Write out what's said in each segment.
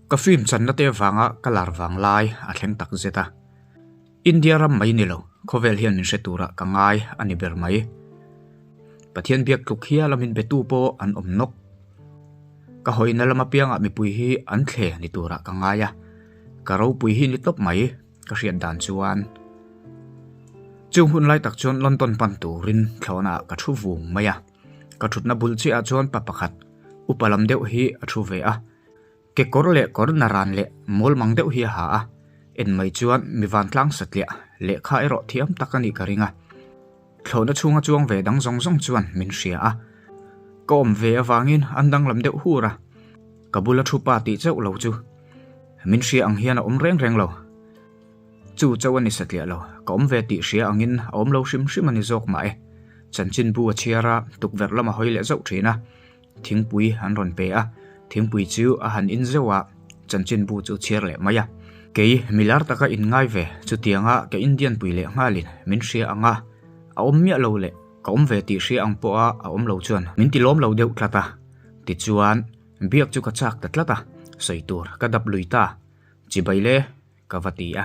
Ka film channa te avanga ka lar vang lai a thleng tak zet a. India ram mai ni lo, khawvel hian min hre turah ka ngai a ni ber mai. Pathian biak tluk hial a min betu pawh an awm nawk. Ka hawina lam apiangah mipui hi an thle ni turah ka ngai a, ka ropui hi ni tawp mai ka hriat dan chuan. Chung hun lai tak chuan London pan turin thlawhnaah ka thu vung mai a, ka thutna bul chiahah chuan pa pakhat upa lam deuh hi a thu ve a. Kekawr leh kawr naran leh mawl mang deuh hi a ha a, en mai chuan mi vantlang satliah lehkha erawh thiam tak a nih ka ring a. Thlawhna chhunga chuang ve dang zawng zawng chuan min hria a, ka awm ve avangin an danglam deuh hur a, ka bula thu pa tih chauh lo chu min hria ang hian a awm reng reng lo. Chu chauh a ni satliah lo, ka awm ve tih hria angin a awm lo hrim hrim a ni zawk mah e. Chanchinbu a chhiar a, tukverh lam a hawi leh zauh thin a. Thingpui an rawn pe a, thingpui chu a han in zeuh a, chanchinbu chu chhiar leh mai a. Kei milar taka inngai ve, chutianga ka Indian pui leh nghalin min hria ang a, a awm miah lo leh ka awm ve tih hria ang pawha a awm lo chuan min ti lawm lo deuh tlat a. Tichuan, biak chu ka chak ta tlat a, sawi tur ka dap lui ta. Chibai le. Ka va ti a.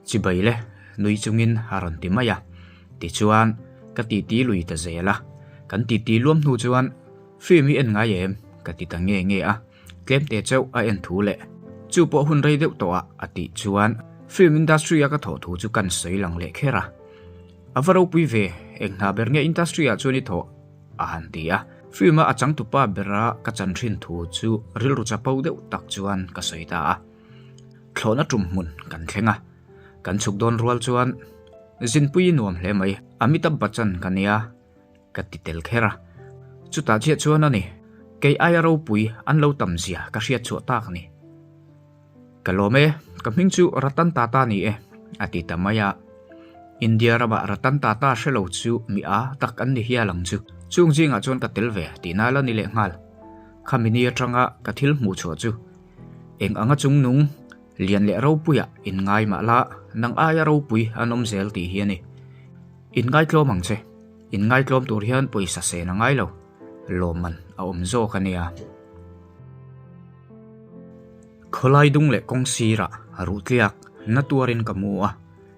Chibai le, nui chungin a rawn ti mai a. Tichuan, ka titi lui ta zel a. Kan titi luam hnu chuan, Film hi en ngai em? ka ti ta nge nge a. Tlemte chauh a en thu leh. Chu pawh hun rei deuh tawh ah a tih chuan, film industry a ka thawh thu chu kan sawi lang leh kher a. A va ropui ve, eng hna ber nge industry ah chuan i thawh? a han ti a. Film a a changtupa bera ka chan thin thu chu rilru chapo deuh tak chuan ka sawi ta a. Thlawhna tum hmun kan thleng a, kan chhuk dawn rual chuan Zinpui i nuam hle mai, Amitabh Bachchan ka nia ka ti tel kher a. Chutah chiah chuan a ni, kei aia ropui an lo tam zia ka hriat chhuah tak a ni. Ka lawm e, ka hming chu Ratan Tata ni e, a ti ta mai a. India ramah Ratan Tata hre lo chu mi a tak an ni hial ang chu. Chung zingah chuan ka tel ve tihna la ni lehnghal. Khami ni atanga ka thil hmuh chhuah chu Eng anga chungnung, lian leh ropuiah inngai mah la, nang aia ropui an awm zel tih hi a ni. Inngaitlawm ang che. Inngaitlawm tur hian pawisa sen a ngai lo. Lawmman a awm zawk a nia. Khawlai dung leh kawng sirah ruhtliak na tuarin ka mu a,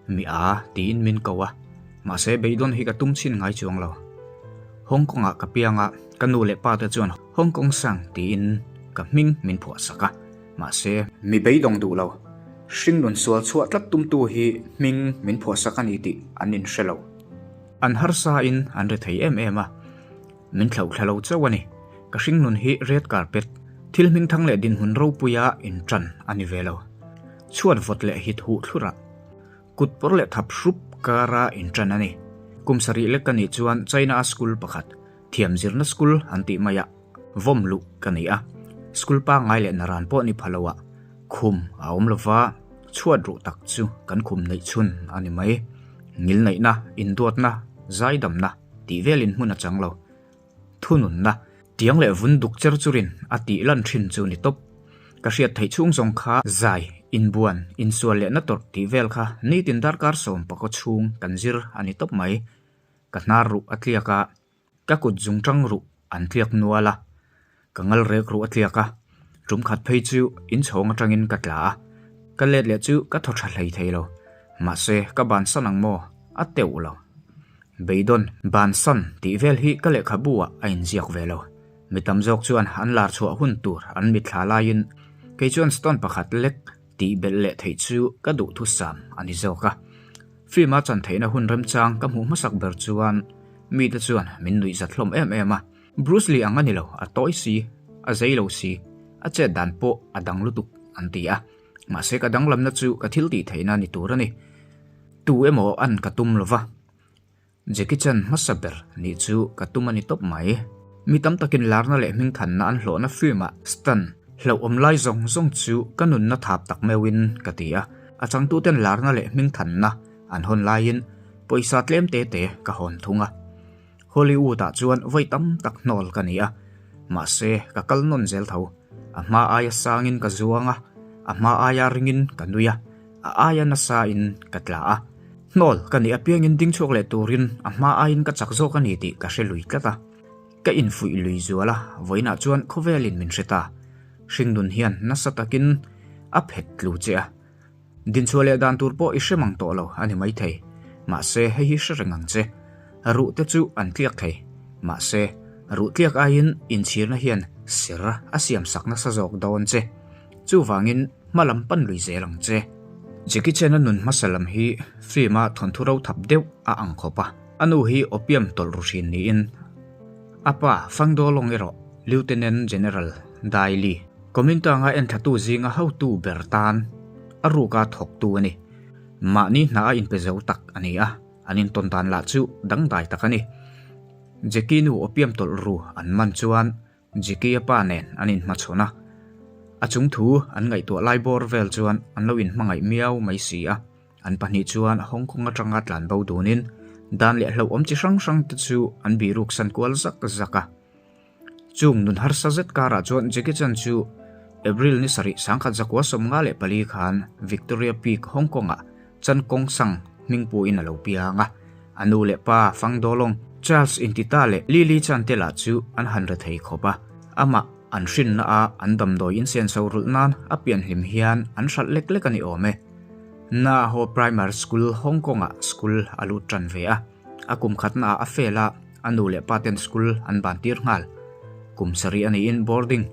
mi a tiin min ko a, mahse beidawn hi ka tum chhin ngai chuang lo. Hong Kong ah ka piang a, ka nu leh pa te chuan Hong Kong Sang tiin ka hming min phuah sak a, mahse, mi beidawng duh lo, hringnun sual chhuah tlat tumtu hi hming min phuah sak a ni tih an inhre lo. An harsa in an ri thei em em a, min thlauh thla lo chauh a ni. Ka hringnun hi red carpet, thil hmingthang leh dinhmun ropuia inṭan a ni ve lo. Chhuat vawt leh hit huh thlurah kut pawr leh thap hrup kara inṭan a ni. Kum sarih lek ka nih chuan China-a school pakhat, thiam zirna school an tih maiah vawm luh ka ni a. School pangngai leh naran pawh ni pha loah khum a awm lova, chhuat ruh tak chu kan khum neih chhun a ni mai. Ngilneihna, induatna, zaidamna tih velin hmun a chang lo. Thununna, tiang leh vun duk cher churin a tih lan thin chu ni tawp. Ka hriat theih chhung zawng kha zai, inbuan, insual leh na tawrh tih vel kha nitin darkar sawm pakaw chhung kan zir a ni tawp mai. Ka hnar ruh a tliak a, ka kut zungtang ruh an tliak nual a, ka ngal rek ruh a tliak a, tum khat phei chu inchhawng atangin ka tla a, ka let leh chu ka thaw tha hlei thei lo. Mahse, ka bansan ang maw? A teuh lo. Beidawn, bansan tih vel hi ka lehkhabu ah a inziak ve lo. Mi tam zawk chuan an lar chhuah hun tur an mitthla laiin kei chuan stone pakhat lek tih belh leh theih chu ka duhthusam a ni zawk a. Film a chan theihna hun remchang ka hmuh hmasak ber chuan mite chuan min nuihzat hlawm em em a. Bruce Lee ang a ni lo, a tawi si, a zei lo si, a chet dan pawh a dang lutuk an ti a. Mahse ka danglamna chu ka thil tih theihna ni tur a ni. Tu emaw an ka tum lova, Jackie Chan hmasa ber nih chu ka tum a ni tawp mai. Mi tam takin larna leh hmingthanna an hlawhna film-ah stunt hlauhawm lai zawng zawng chu ka nunna thap tak meuhin ka ti a, a changtuten larna leh hmingthanna an hawn laiin pawisa tlem te te ka hawn thung a. Hollywood-ah chuan vawi tam tak hnawl ka ni a, mahse ka kal nawn zel tho. A hma aia sangin ka zuang a, a hma aia ringin ka nui a, a aia nasain ka tla a. Hnawl ka nih apiangin ding chhuak leh turin a hma aiin ka chak zawk a ni tih ka hre lui tlat a. Ka infuih lui zual a, vawiinah chuan khawvelin min hre ta. Hringnun hian nasa takin a phet tlu che a. Dinchhuah leh dan tur pawh i hre mang tawh lo a ni maithei. Mahse, hei hi hre reng ang che. Ruh te chu an tliak thei. Mahse, ruh tliak aiin inchhirna hian ser a siam sak nasa zawk dawn che. Chuvangin hma lam pan lui zel ang che. Jackie Chan-a nun hmasa lam hi film-a thawnthu ro thap deuh a ang khawp a. A nu hi opium tawlh ru hrin niin a pa Fang Dolong erawh Lieutenant General Dai Li, Kuomintang-a enthlatu zinga hotu ber tan a ruka thawktu a ni. Mahni hna a inpe zo tak a ni a, an intawn dan lah chu dangdai tak a ni. Jackie nu opium tawlh ru an man chuan Jackie-a pa nen an inhmachhawn a, a chung thu an ngaihtuah lai bawr vel chuan an lo inhmangaih miau mai si a. An pahnih chuan Hong Kong atanga tlanbo dunin dan leh hlauhawm chi hrang hrang te chu an bihruk san kual zak zak a. Chung nun harsa zet karah chuan Jackie Chan chu April ni sarih sangkhat zakua 54 khan Victoria Peak, Hong Kong-ah Chan Kong Sang hming puin a lo piang a. A nu leh pa Fang Dolong, Charles Intita leh Lily Chan te lah chu an han re thei khawp a. Amah an hrinna a an damdawi insenso rulh nan a pianhlim hian an hralh lek lek a ni awm e. Na Ho Primary School, Hong Kong-ah school a lut tan ve a. A kum khatnaah a fail a, a nu leh pa ten school an ban tir nghal. Kum sarih a niin boarding,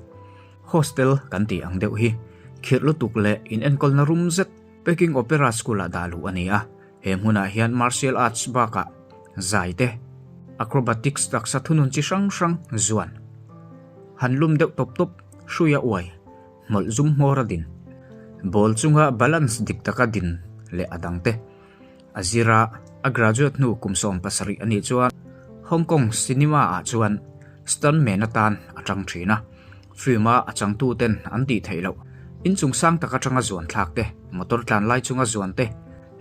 hostel kan tih ang deuh hi khirh lutuk leh inenkawlna rum zet Peking Opera School-ah dah luh a ni a. He hmunah hian martial arts bakah zai te, acrobatics taksa thunun chi hrang hrang zuan han lum deuh tawp tawp hruia uai hmawlh zum hmawr a din. Ball chunga balance dik taka din leh a dangte a zir a, a graduate hnu kum 70 a nih chuan Hong Kong cinema ah chuan stuntman atan a tang thin a, film a a changtu ten an tih theih loh inchung sang tak atanga zuan thlak te, motor tlan lai chunga zuan te,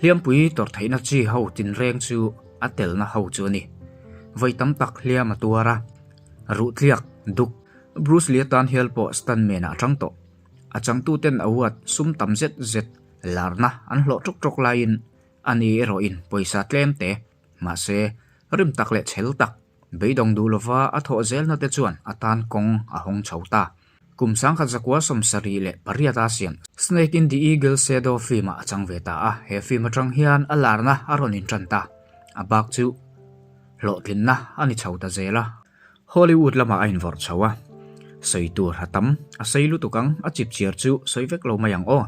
hliampui tawrh theihna chi ho tinreng chu a telna ho chu a ni. Vawi tam tak hliam a tuar a, ruh tliak duk Bruce Lee atan hial pawh stuntman ah a tang tawh. A changtuten award sum tam zet zet larna an hlawh ṭawk ṭawk laiin a ni erawhin pawisa tlem te, mahse rim tak leh chhel tak, beidawng duh lova a thawh zelna te chuan a tan kawng a hawng chho ta. Kum 1978 a siam Snake in the Eagle Shadow film ah a chang ve ta a, he film atang hian a larna a rawn inṭan ta. A bak chu hlawhtlinna a ni chho ta zel a. Hollywood lamah a invawrh chho a, sawi tur a tam, a sei lutuk ang, a chip chiar chu sawi vek lo mai ang aw.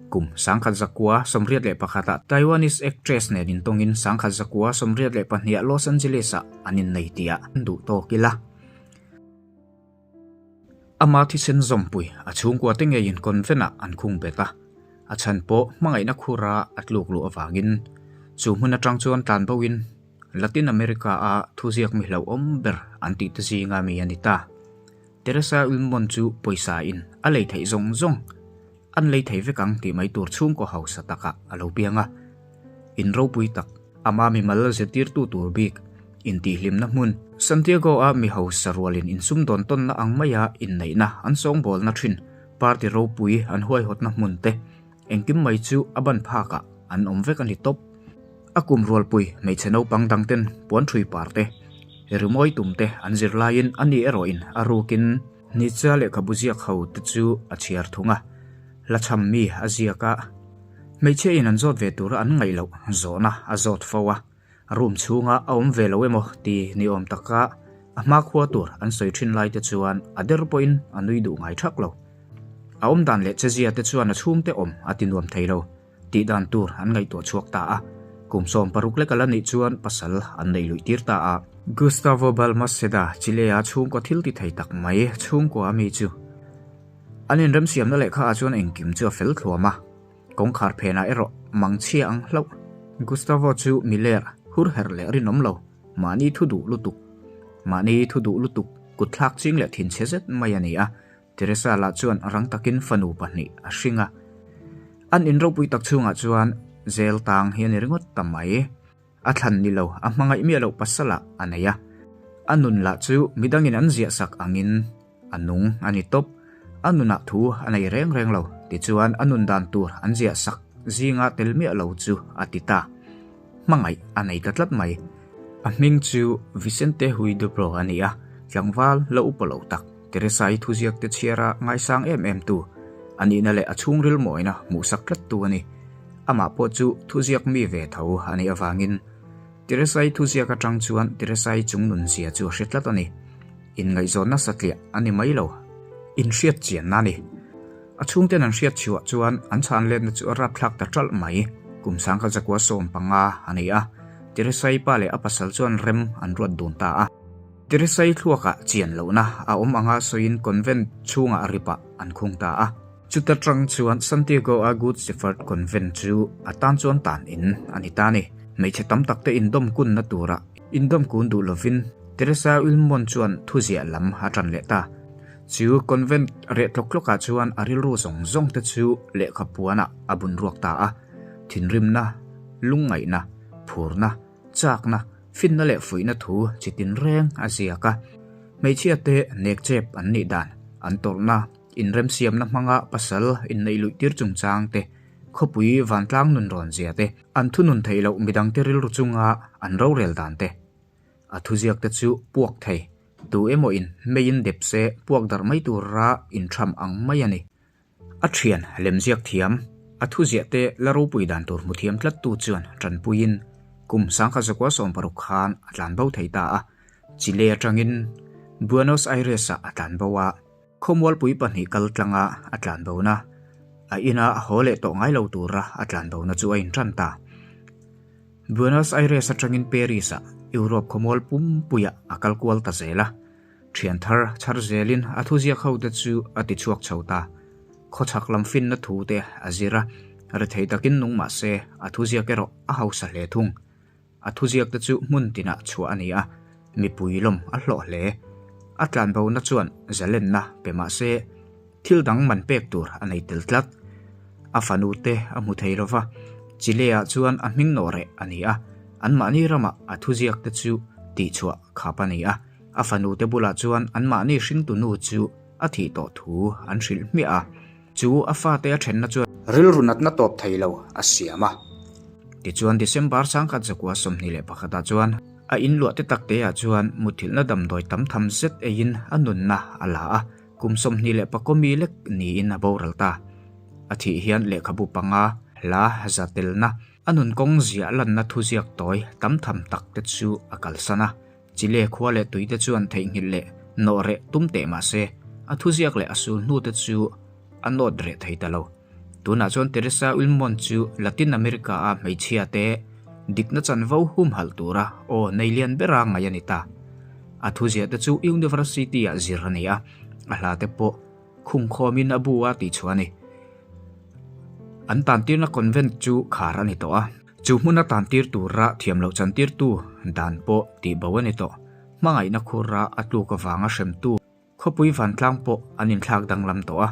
Kum 1981 ah Taiwanese actress nen intawngin 1982 ah Los Angeles ah an innei tih ah an duh tawk ila. Ama thisen zawmpui a chhungkua te ngeiin convent ah an khung bet a, a chhan pawh hmangaihna khura a tluk luh avangin chu hmun atang chuan tlanbo in Latin America-a thuziak mi hlauhawm ber an tih te zinga mi a ni ta. Teresa Ulmon chu pawisa in a lei theih zawng zawng an lei thei vek ang tih mai tur chhungkaw hausa takah a lo piang a. In ropui tak, ama mimal zirtirtu tur bik, intihhlimna hmun, Santiago-a mi hausa rualin insumdawn tawnna ang maia inneihna an sawngbawlna thin party ropui an huaihawtna hmun te, Engkim mai chu a ban phakah an awm vek a ni tawp. A kum rualpui hmeichhe naupang dangten puan ṭhui par te, rimawi tum te an zir laiin a ni erawhin a rukin Nietzsche lehkhabu ziak ho te chu a chhiar thung a, hla chham mi a ziak a, hmeichhia in an zawt ve tura an ngaih loh zawhna a zawt fo a. Room chhunga a awm ve lo emaw ti ni awm taka a hmakhua tur an sawi thin lai te chuan a der pawhin a nui duh ngai thak lo. A awm dan leh chezia te chuan a chhungte awm a ti nuam thei lo tih dan tur an ngaihtuah chhuak ta a. Kum 60 lek a la nih chuan pasal an neih luih tir ta a. Gustavo Balmaceda, Chile-a chhungkaw thil ti thei tak mai chhungkua ami chu an inremsiamna lehkha ah chuan engkim chu a fel thluam a. Kawngkhar phenah erawh mangchhia ang hlauh. Gustavo chu miler, hur herh leh rinawm lo, mahni thu duh lutuk, mahni thu duh lutuk, kutthlak ching leh thinchhe zet mai a ni a. Teresa lah chuan rang takin fanu pahnih a hring a. An in ropui tak chhungah chuan zel tang hi a ni ringawt ta mai. A thlan ni lo, a hmangaih miah loh pasalah a nei a. A nun lah chu midangin an ziah sak angin a nung a ni tawp. A nunah thu a nei reng reng lo, tichuan a nun dan tur an ziah sak zinga tel miah lo chu a ti ta. Hmangaih a nei ta tlat mai. A hming chu Vicente Huidobro a ni a, tlangval la upa lo tak. Teresa-i thuziakte chhiara ngaisang em em tu a nihna leh a chhungril mawina hmuhsak tlattu a ni. Amah pawh chu thuziak mi ve tho a nih avangin Teresa-i thuziak atang chuan Teresa-i chung nunzia chu a hre tlat a ni. Inngaihzawnna satliah a ni mai lo. Inhriat chianna a ni. A chhungten an hriat chhuah chuan an chhan letna chu a rapthlak ta ṭalh mai. Kum sangkhat zakua 15 a ni a, Teresai pa leh a pasal chuan rem an ruat dun ta a. Teresai thluakah chian lohna a awm anga sawiin convent chhungah ripah an khung ta a. Chuta ṭang chuan Santiago-a Good Shepherd Convent chu a tan chuan tan in a ni ta a ni. Hmeichhe tam takte indawm kunna tura indawm kun duh lovin Teresa Wilmon chuan thuziah lam a ṭan leh ta. Chu convent reh tlawk tlawkah chuan a rilru zawng zawng te chu lehkha puanah a bun ruak ta a, thinrimna, lungngaihna, phurna, chakna, finna leh fuihna thu chi tinreng a ziak a. Hmeichhia te nek chep an nih dan, an tawrhna, inremsiamna hmanga pasal inneih luih tir chungchang te, khawpui vantlang nun rawn zia te, an thunun theih loh midangte rilru chunga an rorel dan te, a thuziak te chu puak thei. Tu emaw in meiin dep se puak darh mai tura intham ang mai a ni. A thian lemziak thiam, a thuziah te la ropui dan tur hmu thiam tlattu chuan tanpuiin kum 1916 khan a tlan bo thei ta a, Chile atangin Buenos Aires-ah a tlan bo a, khawmualpui pahnih kal tlanga a tlan bona, a ina haw leh tawh ngai lo tura a tlan bona chu a intan ta. Buenos Aires atangin Paris-ah Europe khawmual pumpuiah a kal kual ta zel a, thian thar chhar zelin a thuziak hote chu a ti chhuak chho ta. Khawchhak lam finna thu te a zir a, rethei takin nung mah se a thuziak erawh a hausa hle thung. A thuziak te chu hmun tinah chhuah a ni a, mipui lawm a hlawh hle. A tlanbona chuan zalenna pe mah se, Thil dang man pek tur a nei tel tlat. A fanu te a hmu thei lova, Chile-ah chuan a hming nawh reh a ni a, anmahni ramah a thuziak te chu tihchhuah khap a ni a, a fanu te bulah chuan anmahni hringtu nu chu a thih tawh thu an hrilh hmiah a, chu a fate a thenna chuan rilru natna tawp thei lo a siam a. Tichuan December 1921 ah chuan a inluah te tak te ah chuan muthilhna damdawi tam tham zet eiin a nunna a la a, Kum 21 mi lek niin a boral ta. A thih hian lehkhabu panga hla za telna, a nun kawng ziah lanna thuziak tawi tam tham tak te chu a kalsan a. Chile khua leh tui te chuan theihnghilh leh nawh reh tum teh mah se, a thuziak leh a sul hnu te chu a nawt reh thei ta lo. Tunah chuan Teresa Wilmon chu Latin America-a hmeichhia te dikna chanvo humhalh tura aw nei lian bera ngaih a ni ta. A thuziah te chu University-ah zir a ni a, a hla te pawh khungkhawmin a bu a tihchhuah a ni. An tantirna convent chu khar a ni tawh a, chu hmuna tantir tura thiam loh chantirtu dan pawh tihbo a ni tawh. Hmangaihna khura a tluk avanga hremtu Khawpui vantlang pawh an inthlak danglam tawh a,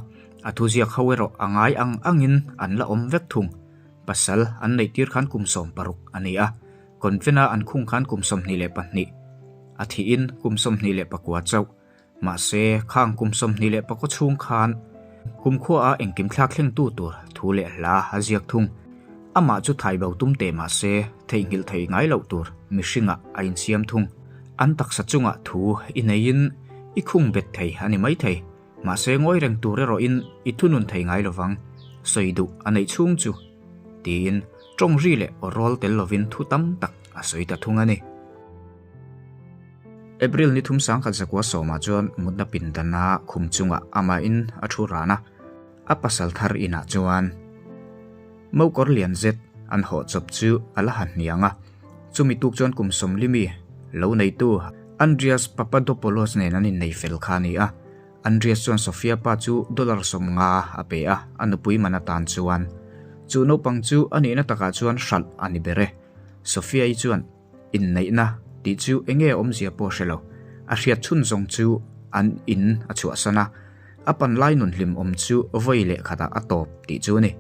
a thuziak ho erawh a ngai ang angin an la awm vek thung. Pasal an neih tir khan kum 16 a ni a, convent-a an khung khan kum 22, a thihin kum 29 chauh. Mahse, khang kum 24 chhung khan kumkhuaah engkim thlak thlengtu tur thu leh hla a ziak thung. Amah chu thaibo tum teh mah se, theihnghilh thei ngai loh tur mihringah a insiam thung. An taksa chungah thu i neiin i khung bet thei a ni maithei. Mahse ngawi reng tur erawhin i thunun thei ngai lovang, sawi duh a neih chhung chu, tiin tawng ri leh aw rawl tel lovin thu tam tak a sawi ta thung a ni. April ni thum 1910 chuan mutna pindana khum chungah amahin a thu ran a. A pasal thar inah chuan mokawr lian zet an hawh chawp chu a la ha hniang a, chumi tuk chuan kum sawmlimi lo neitu Andreas Papadopoulos nen an innei fel kha a ni a. Andreas chuan Sofia pa chu dollar 50 a pe a, a nupui man atan chuan chu naupang chu a nihna takah chuan hralh a ni ber e. Sofia-i chuan Inneihna tih chu eng nge awmzia pawh hre lo. A hriat chhun zawng chu an in a chhuahsan a, a pan lai nun hlim awm chu vawi leh khatah a tawp tih chu a ni.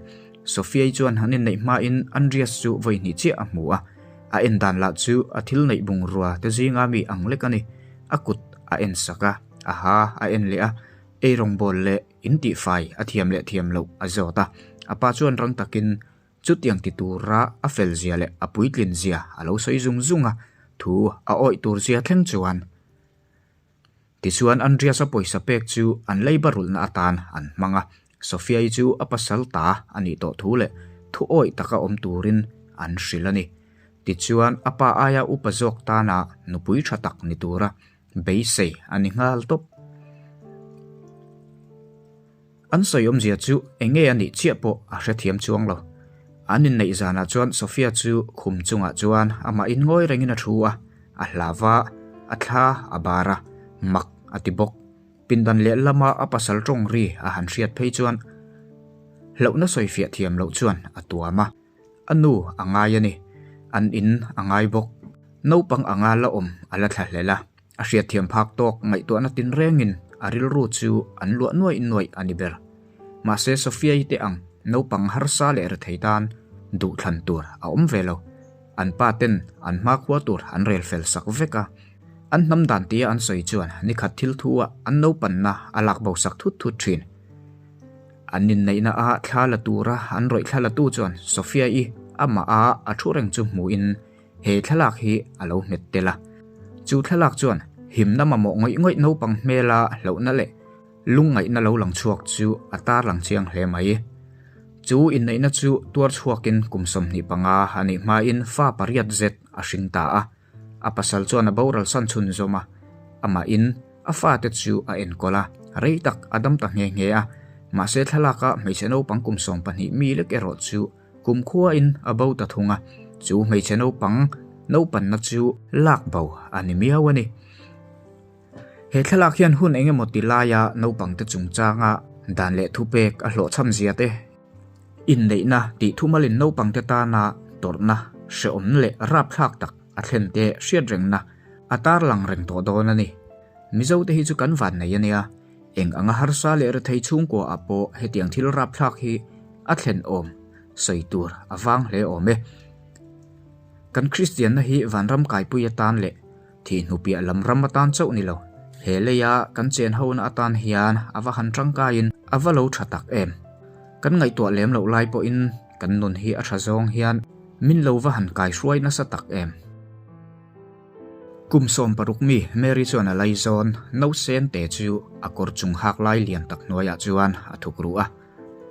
Sophia-i chuan an inneih hmain Andreas chu vawi hnih chiah a hmu a, a en dan lah chu a thil neih bungrua te zinga mi ang lek a ni. A kut a en sak a, a ha a en leh a, eirawngbawl leh intihfai a thiam leh thiam loh a zawt a. A pa chuan rang takin Chutiang ti tura a fel zia leh a puitlin zia a lo sawi zung zung a, thu a awih tur zia thleng chuan. Tichuan Andreas-a pawisa pek chu an leiba rulhna atan an hmang a, Sofia-i chu a pasal ta a nih tawh thu leh thu awih taka awm turin an hrilh a ni. Tichuan a pa aia upa zawk tana nupui tha tak ni tura beisei a ni nghal tawp. An sawi awmzia chu eng nge a nih chiah pawh a hrethiam chuang lo. An inneih zanah chuan Sofia chu khum chungah chuan amah in ngawi rengin a thu a, a hlau a, a thla a bar a, mak a ti bawk. Pindan leh lama a pasal tawng ri a han hriat phei chuan hlauhna sawifiah thiam loh chuan a tuam a. A nu a ngai a ni. An in a ngai bawk. Naupang anga la awm a la thla hlel a. A hriatthiam phak tawk ngaihtuahna tinrengin a rilru chu an luah nuaih nuaih a ni ber. Mahse Sophia-i te ang naupang harsa leh rethei tan duhthlan tur a awm ve lo. An pa ten an hmakhua tur an rel fel sak vek a. An hnam dan tia an sawi chuan nikhat thil thu ah an naupanna a lak bo sak thut thut thin. An inneihna a thla la tura an rawih thla la tu chuan Sophia-i amah a a thu reng chu hmuhin he thlalak hi a lo hmet tel a. Chu thlalak chuan himna mamawh ngawih ngawih naupang hmela hlauhna leh lungngaihna lo lang chhuak chu a tarlang chiang hle mai. Chu inneihna chu tuar chhuakin kum 25 a nih hmain fa pariat zet a hring ta a. A pasal chuan a boral san chhun zawm a, amahin a fate chu a enkawl a, rei tak a dam ta nghe nghe a. Mahse thlalaka hmeichhe naupang kum 12 mi lek erawh chu kumkhuain a bo ta thung a, chu hmeichhe naupang naupanna chu lak bo a ni miau a ni. He thlalak hian hun eng emaw ti laia naupangte chungchanga dan leh thupek a hlawhchham zia te, inneihna tih thumalin naupangte tana tawrhna hrehawm leh rapthlak tak a thlen te hriatrengna a tarlang reng tawh dawn a ni. Mizote hi chu kan vannei a nia, eng anga harsa leh rethei chhungkua ah pawh hetiang thil rapthlak hi a thlen awm sawi tur a vang hle awm e. Kan Kristianna hi vanram kaipui atan leh Thih hnupiah lam ram atan chauh ni lo, he leia kan chen hona atan hian a va han tangkaiin a va lo tha tak em. Kan ngaihtuah lem loh lai pawhin kan nun hi a tha zawng hian min lo va han kaihruai nasa tak em. Kum 60 mi Mary chuan a laizawn nausen te chu a kawr chung hak lai lian tak hnuaiah chuan a thuk ruh a.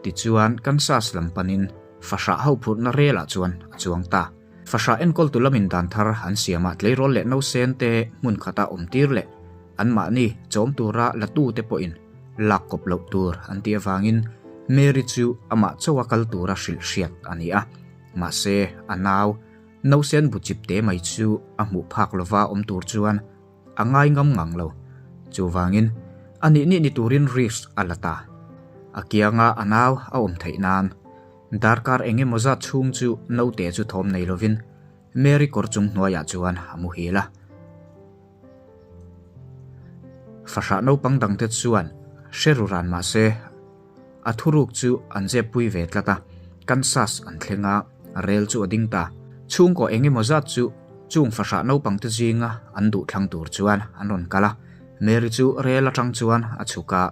Tichuan Kansas lam panin fahrah ho phurhna relah chuan a chuang ta. Fahrah enkawltu lamin dan thar an siam a, tleirawl leh nausen te hmun khata awm tir leh anmahni chawm tura latute pawhin lak kawp loh tur an tih avangin Mary chu amah chauha kal tura hrilh hriat a ni a. Mahse, a nau, nausen bu chip te mai chu a hmuh phak lova awm tur chuan a ngai ngam ngang lo. Chuvangin, a nih nih ni turin risk a la ta. A kianga a nau a awm theih nan Darkar eng emaw zat chhung chu naute chu thawm nei lovin Mary kawr chung hnuaiah chuan a muhil a. Fahrah naupang dangte chuan hre ru ran mah se a thuruk chu an zep pui ve tlat a, Kansas an thleng a, rel chu a ding ta. Chhungkaw eng emaw zat chu chung fahrah naupangte zinga an duh thlang tur chuan an rawn kal a, Mary chu rel atang chuan a chhuk a,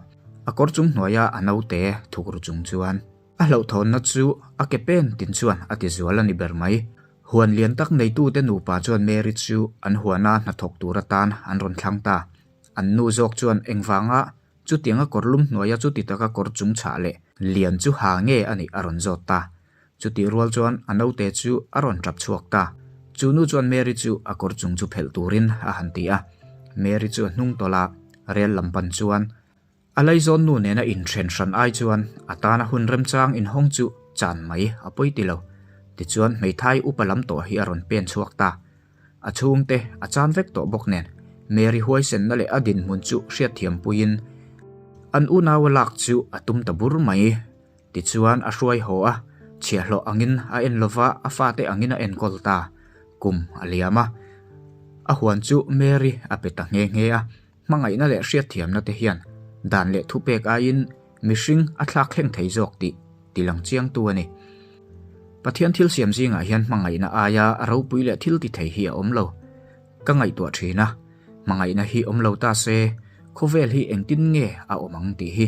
a kawr chung hnuaia a naute thuk ru chung chuan. A hlauhthawnna chu a ke pen tin chuan a ti zual a ni ber mai. Huan lian tak neitute nupa chuan Mary chu an huana hnathawk tur atan an rawn thlang ta. An nu zawk chuan engvanga chutianga kawr lum hnuaia chuti taka kawr chung chhah leh lian chu ha nge a nih a rawn zawt ta. Chutih rual chuan a naute chu a rawn tap chhuak ta. Chu nu chuan Mary chu a kawr chung chu phelh turin a han ti a. Mary chu a hnung tawlh a, rel lam pan chuan A laizawn nu nena inthen hran ai chuan a tana hun remchang inhawng chu chan mai a pawi ti lo. Tichuan hmeithai upa lam tawh hi a rawn pen chhuak ta. A chhungte a chan vek tawh bawk nen Mary huaisenna leh a dinhmun chu hriatthiam puiin an unaua lak chu a tum ta bur mai. Tichuan a hruai haw a, chhiahhlawh angin a en lova a fate angin a enkawl ta. Kum a liam a, a huan chu Mary a pe ta nghe nghe a. Hmangaihna leh hriatthiamna te hian dan leh thupek aiin mihring a thlak thleng thei zawk tih tilang chiangtu a ni. Pathian thil siam zingah hian hmangaihna aia ropui leh thil ti thei hi a awm lo. Ka ngaihtuah thin a, hmangaihna hi awm lo ta se khawvel hi engtin nge a awm ang tih hi.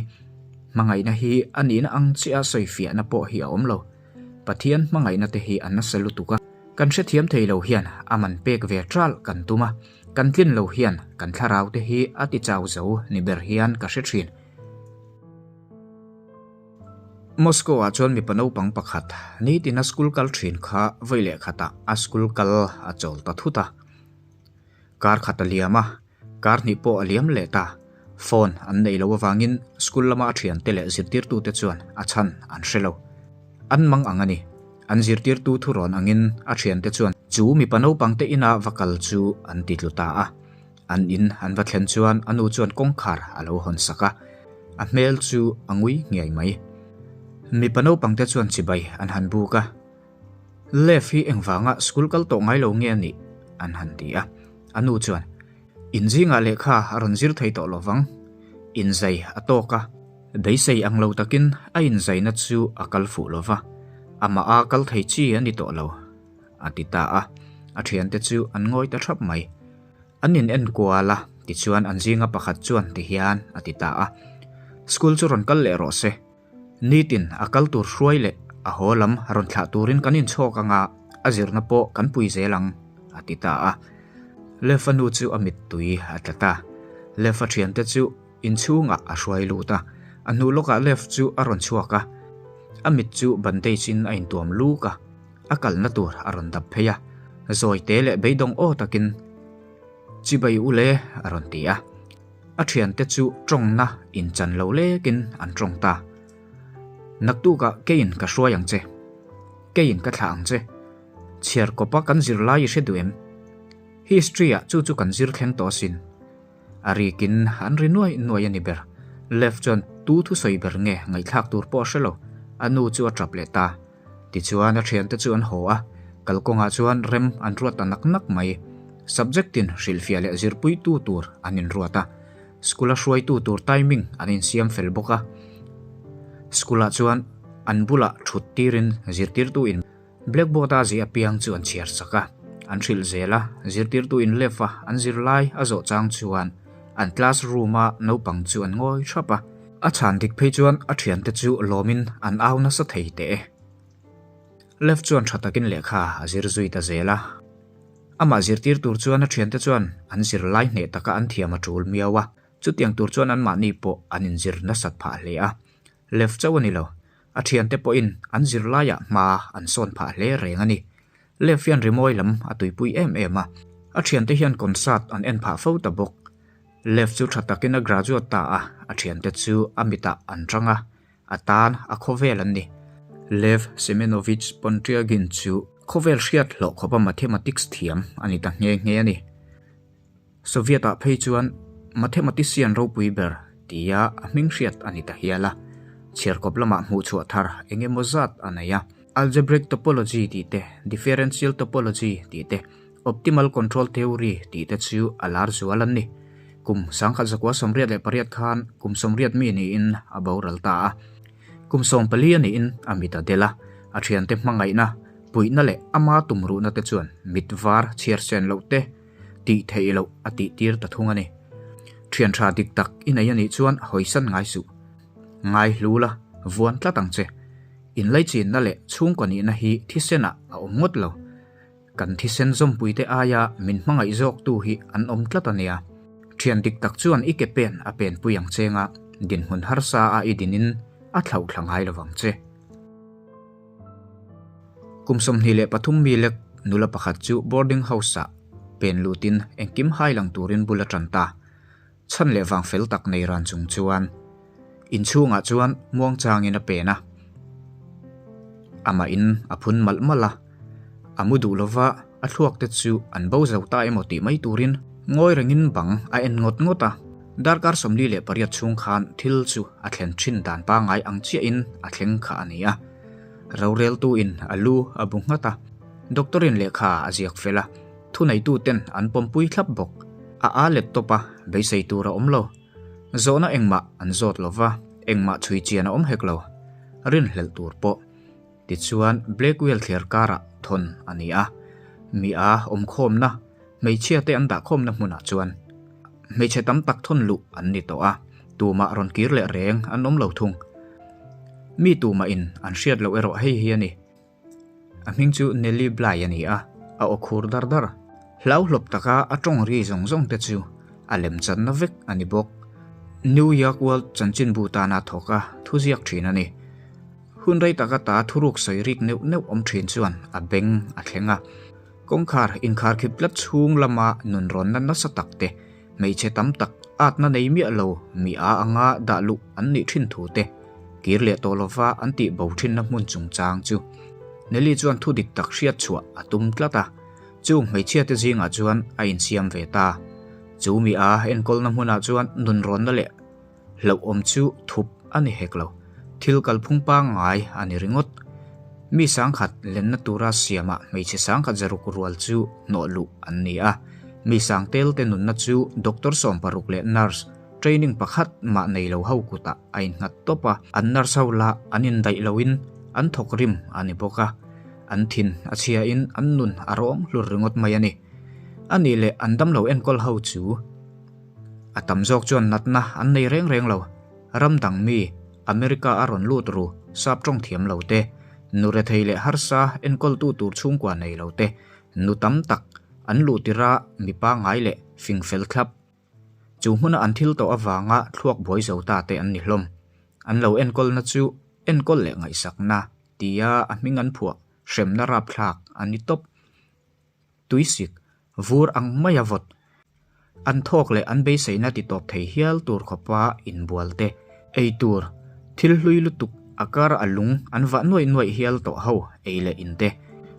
Hmangaihna hi a nihna ang chiah a sawifiahna pawh hi a awm lo. Pathian hmangaihna te hi a nasa lutuk a, kan hrethiam thei lo hian a man pek ve ṭalh kan tum a. Kan tlin lo hian kan thlarau te hi a ti chau zo ni ber hian ka hre thin. Moscow ah chuan mipa naupang pakhat nitin a school kal thin kha vawi leh khatah a school kal a chawl ta thut a. Kar khat a liam a, kar hnih pawh a liam leh ta. Phone an neih loh avangin school lama a thiante leh zirtirtute chuan a chhan an hre lo. An mang ang a ni. An zirtirtu thurawn angin a thiante chuan chu mipa naupangte ina va kal chu an ti tlu ta a. An in an va thlen chuan a nu chuan kawngkhar a lo hawn sak a, a hmel chu a ngui nghiai mai. Mipa naupangte chuan chibai an han buk a. Lev hi engvanga school kal tawh ngai lo nge a nih? an han ti a. A nu chuan, In zingah lehkha a rawn zir thei tawh lovang. Inzai a tawk a, beisei ang lo takin a inzaina chu a kal fuh lo va, amah a kal thei chi a ni tawh lo, a ti ta a. A thiante chu an ngawi ta thap mai. An in enkual a, tichuan an zinga pakhat chuan tihian a ti ta a, School chu rawn kal leh rawh se. Nitin a kal tur hruai leh a haw lam rawn thlah turin kan inchhawk anga a zirna pawh kan pui zel ang, a ti ta a. Lefa nu chu a mittui a tla ta. Lefa thiante chu inchhungah a hruai lut a, a hnu lawkah Lef chu a rawn chhuak a. A mit chu bandage in a intuam luk a, a kalna tur a rawn dap phei a. Zawite leh beidawng aw takin, Chibai u le, a rawn ti a. A thiante chu tawngna inchan lo lekin an tawng ta. Naktukah keiin ka hruai ang che. Keiin ka thlah ang che. Chhiar kawpa kan zirlai i hre duh em? History-ah chu chu kan zir thleng tawh asin. A rikin an ri nuai nuai a ni ber. Lev chuan tu thusawi ber nge ngaihthlak tur pawh a hre lo. A nu chu a tap leh ta. Tichuan a thiante chu an haw a, kalkawngah chuan rem an ruat ta nak nak mai. Subject tin hrilhfiah leh zirpuitu tur an inruat a, school a hruaitu tur timing an insiam fel bawk a. School ah chuan an bulah thut tirin zirtirtu in blackboard a zih apiang chu an chhiar chak a, an hrilh zel a, zirtirtu in left a an zirlai a zawh chang chuan an class room a naupang chu an ngawi thap a. A chhan dik phei chuan a thiante chu lawmin an au nasa thei teh e. Lev chuan tha takin lehkha a zir zui ta zel a. Amah zirtir tur chuan a thiante chuan an zirlai hneh taka an thiam a tul miau a, chutiang tur chuan anmahni pawh an inzir nasat phah hle a. Lev chauh a ni lo, a thiante pawhin an zirlaiah hma an sawn phah hle reng a ni. Lev hian rimawi lam a tuipui em em a, a thiante hian concert an en phah fo ta bawk. Lev chu tha takin a graduate ta a, a thiante chu a mitah an rang a, a tan a khawvel an ni. Lev Semenovich Pontryagin chu khawvel hriat hlawh khawpa mathematics thiam a ni ta nghe nghe a ni. Soviet-ah phei chuan mathematician ropui ber tia a hming hriat a ni ta hial a, chhiarkawp lamah hmuhchhuah thar eng emaw zat a nei a, algebraic topology tih te, differential topology tih te, Optimal Control Theory tih te chu a lar zual an ni. Kum 1988 khan kum 80 mi niin a boral ta a. Kum 14 a niin a mit a del a, a thiante hmangaihna, puihna leh ama tumruhna te chuan mit var chhiar sen loh te tih theih loh a tih tir ta thung a ni. Thian tha dik tak i nei a nih chuan hawisan ngai suh. Ngai hlu la, vuan tlat ang che. Inlaichinna leh chhungkaw nihna hi thisenah a awm ngawt lo. Kan thisen zawmpuite aia min hmangaih zawktu hi an awm tlat a nia. Thian dik tak chuan i ke pen a penpui ang che nga, dinhmun harsa a i dinin a thlauhthla ngai lo vang che. Kum 23 mi lek nula pakhat chu boarding house-ah pen lutin engkim hai lang turin bul a tan ta. Chhan leh vang fel tak nei ran chung chuan inchhungah chuan muangchangin a pen a. Amah in a phun malh malh a, a mu duh lova a thluak te chu an bo zo ta emaw tih mai turin ngawi rengin bang a en ngawt ngawt a. Darkar 48 chhung khan thil chu a thlen thin dan pangngai ang chiahin a thleng kha a ni a. Roreltu in a lu a bu nghat a, doctor in lehkha a ziak fel a. Thuneituten an pawmpui thlap bawk. A a let tawp a, beisei tur a awm lo. Zawhna engmah an zawt lo va, engmah chhui chian a awm hek lo. Rinhlelh tur pawh. Tichuan, Blackwell thliar karah thawn a ni a. Mi a awmkhawmna, hmeichhia te an dahkhawmna hmunah chuan hmeichhe tam tak thawn luh an ni tawh a, tumah rawn kir leh reng an awm lo thung. Mi tumahin an hriat loh erawh hei hi a ni. A hming chu Nellie Bly a ni a, a aw khur dar dar. Hlauhlawp taka a tawng ri zawng zawng te chu a lemchanna vek a ni bawk. New York World chanchinbu tana thawk a thuziak thin a ni. Hun rei taka ta thuruk sawi rik neuh neuh awm thin chuan a beng a thleng a. Kawngkhar inkharkhip tlat chhung lama nunrawnna nasa tak te, hmeichhe tam tak atna nei miah lo mi a anga dah luh an nih thin thu te, kir leh tawh lova an tih bo thinna hmun chungchang chu Nelly chuan thu dik tak hriat chhuah a tum tlat a. Chung hmeichhia te zingah chuan a insiam ve ta. Chu mi a enkawlna hmunah chuan nunrawnna leh hlauhawm chu thup a ni hek lo. Thil kalphung pangngai a ni ringawt. Mi sangkhat lenna tura siamah hmeichhe sangkhat zaruk rual chu hnawh luh an ni a. Mi sangtel te nunna chu doctor 16 leh nurse training pakhat mah nei lo ho kutah a innghat tawp a. An nurse ho lah an indaih loin an thawk rim a ni bawk a. An thin a chhiain an nun a rawng hlur ringawt mai a ni. A nih leh an damlo enkawl ho chu a tam zawk chuan natna an nei reng reng lo. Ram dang mi America a rawn lut ru sap tawng thiam lo te, nu rethei leh harsa enkawltu tur chhungkua nei lo te, nu tam tak an luh tirha mi pangngai leh fing fel thlap. Chu hmuna an thil tawh avanga thluak buai zo ta te an ni hlawm. An lo enkawlna chu enkawl leh ngaihsakna tia a hming an phuah hremna rapthlak a ni tawp. Tuisik, vur ang maia vawt. An thawk leh an beiseina ti tawp thei hial tur khawpa inbual te, ei tur, thil hlui lutuk a kar a lung an vah nuaih nuaih hial tawh ho ei leh in te,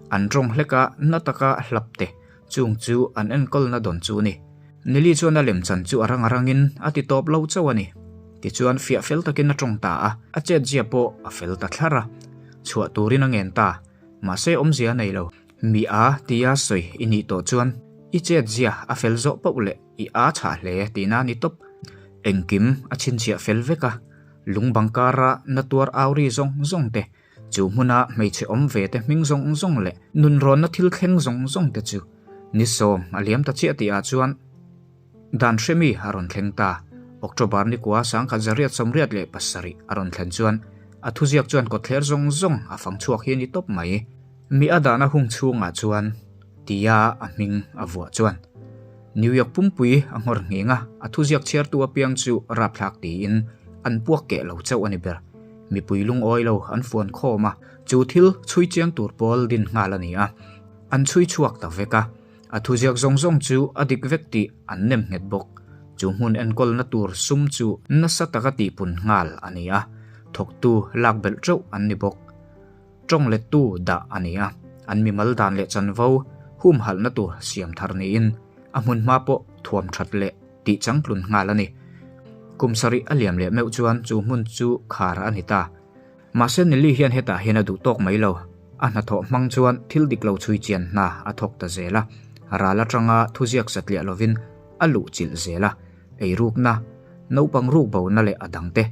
an tawng hleka na taka hlap te chung chu an enkawlna dawn chu a ni. Nili chuan a lemchan chu a rang a rangin a ti tawp lo chauh a ni. Tichuan fiah fel takin a tawng ta a, a chetzia pawh a fel ta thlar a. Chhuah turin a ngen ta. Mahse awmzia a nei lo. Mi a tia sawi i nih tawh chuan i chetzia a fel zawh pauh leh i a chhah hle tihna a ni tawp. Engkim a chhinchhiah fel vek a, lung bang kara na tuar au ri zawng zawng te, Chu hmuna hmeichhe awm ve te hming zawng zawng leh nunrawnna thil thleng zawng zawng te chu ni sawm a liam ta chiah tihah chuan dan hremi a rawn thleng ta. October nikua 1887 a rawn thlen chuan a thuziak chuan kawtthler zawng zawng a fang chhuak hi a ni tawp mai. Mi a dahna hung chhungah chuan tia a hming a vuah chuan New York pumpui a nghawr nghing a, a thuziak chhiartu apiang chu rapthlak tiin an puak keh lo chauh a ni ber. Mipui lungawi lo an fuan khawm a, chu thil chhui chiang tur pawl din nghal a ni a, an chhui chhuak ta vek a. A thuziak zawng zawng chu a dik vek tih an nem nghet bawk. Chu hmun enkawlna tur sum chu nasa taka tihpun nghal a ni a, thawktu lak belh teuh an ni bawk. Tawng lettu dah a ni a, an mimal dan leh chanvo humhalhna tur siam thar niin a hmunhma pawh thuam that leh tih changtlun nghal a ni. Kum sarih a liam leh meuh chuan chu hmun chu khar a ni ta. Mahse Nelly hian hetah hian a duh tawk mai lo. A hnathawh hmang chuan thil dik lo chhui chian hna a thawk ta zel a, ral atanga thuziak satliah lovin a luh chilh zel a, eirukna, naupang rukbona leh a dangte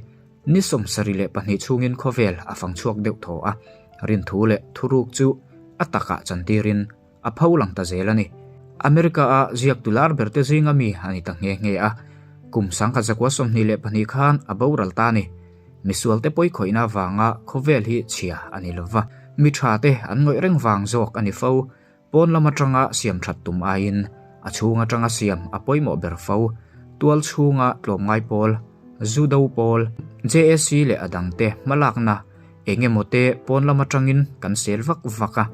Ni 72 chhungin khawvel a fang chhuak deuh thaw a, rinthu leh thuruk chu a takah chantirin a pho lang ta zel a ni. America-a ziaktu lar berte zinga mi a ni ta nghe nghe a, kum 1922 khan a boral ta a ni. Misualte pawikhawihna avanga khawvel hi chhia a ni lova, mi thate an ngawih reng vang zawk a ni fo. Pawn lam atanga siam that tum aiin a chhung atanga siam a pawimawh ber fo. Tual chhunga tlawmngai pawl, Judo pawl, JAC leh a dangte hmalakna eng emaw te pawn lam atangin kan sel vak vak a.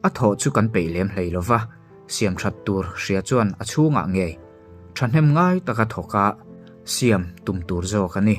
A thawh chu kan peih lem hlei lo va, siam that tur hria chuan a chhungah ngei thahnem ngai taka thawka siam tum tur zawk a ni.